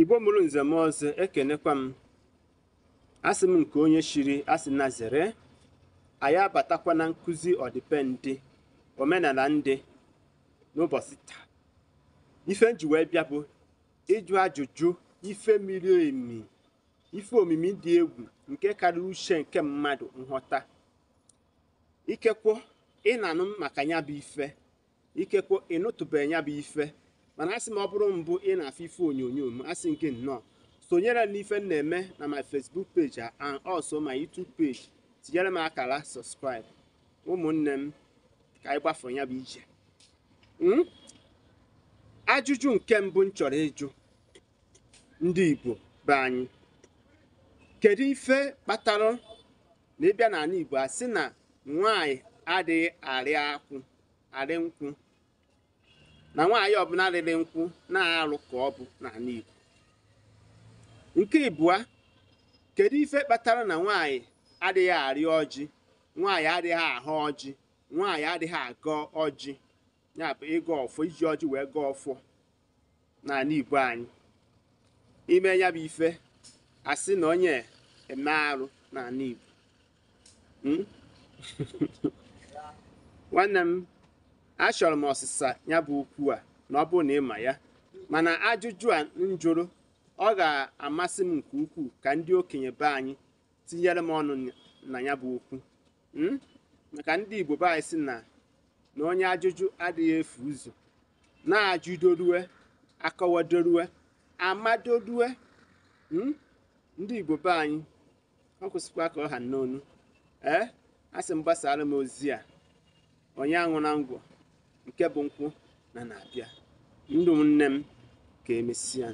Igbo mụrụ nze m ọzọ, ekenekwa m. Asị m nke onye shiri, asị na zere. Anyị abatakwa na nkụzi ọdịbendị omenala ndị n'ụbọchị taa. Ife m ji wee bịa bụ ịjụ ajụjụ ife miri emi, ife omimi dị egwu nke karịrị uche nke mmadụ nghọta. Ikekwe ị na-anụ maka ya bụ ife, ikekwe ị nụtụbeghị ya bụ ife, mana asị m ọ bụrụ mbụ ị na-afụ ife onyonyo m, asị nke nnọọ sonyere m n'ife m na-eme na my Facebook page and also my YouTube page. Tinyere m akara subscribe, ụmụnne m, ka anyị gbafọ ya bụ ije. Ajụjụ nke mbụ m chọrọ ịjụ ndị Igbo be anyị: kedu ife kpatara na ịbịa n'ala Igbo asị na nwaanyị adịghị arị akwụ, arị nkwụ, na nwaanyị ọbụla rịrị nkwụ na-arụ ka ọ bụ n'ala Igbo? Nke ịbụa, kedu ife kpatara na nwaanyị adịghị arị ọjị, nwaanyị adịghị ahụ ọjị, nwaanyị adịghị agọ ọjị, ya bụ ịgọ ọfọ, iji ọjị wee gọọ ọfọ n'ala Igbo anyị? Ime ya bụ ife, asị na onye eme arụ n'ala Igbo. Nwanne m, achọrọ m ọsịsa ya bụ okwu a, na ọ bụrụ na ị ma ya. Mana ajụjụ a m jụrụ, ọ ga-amasị m nke ukwuu ka ndị okenye be anyị tinyere m ọnụ na ya bụ okwu. Maka ndị Igbo be anyị sị na onye ajụjụ adịghị efu ụzọ, na-ajụdorue akọwadorue amadorue. Ndị Igbo be anyị, ọ kwụsịkwa ka ọ ha n'onu. Ee, asị m gbasara m ozi a, onye aṅụ na ngwọ nke bụ nkwụ na na-abịa. Ndụ nne m, ka emesịa.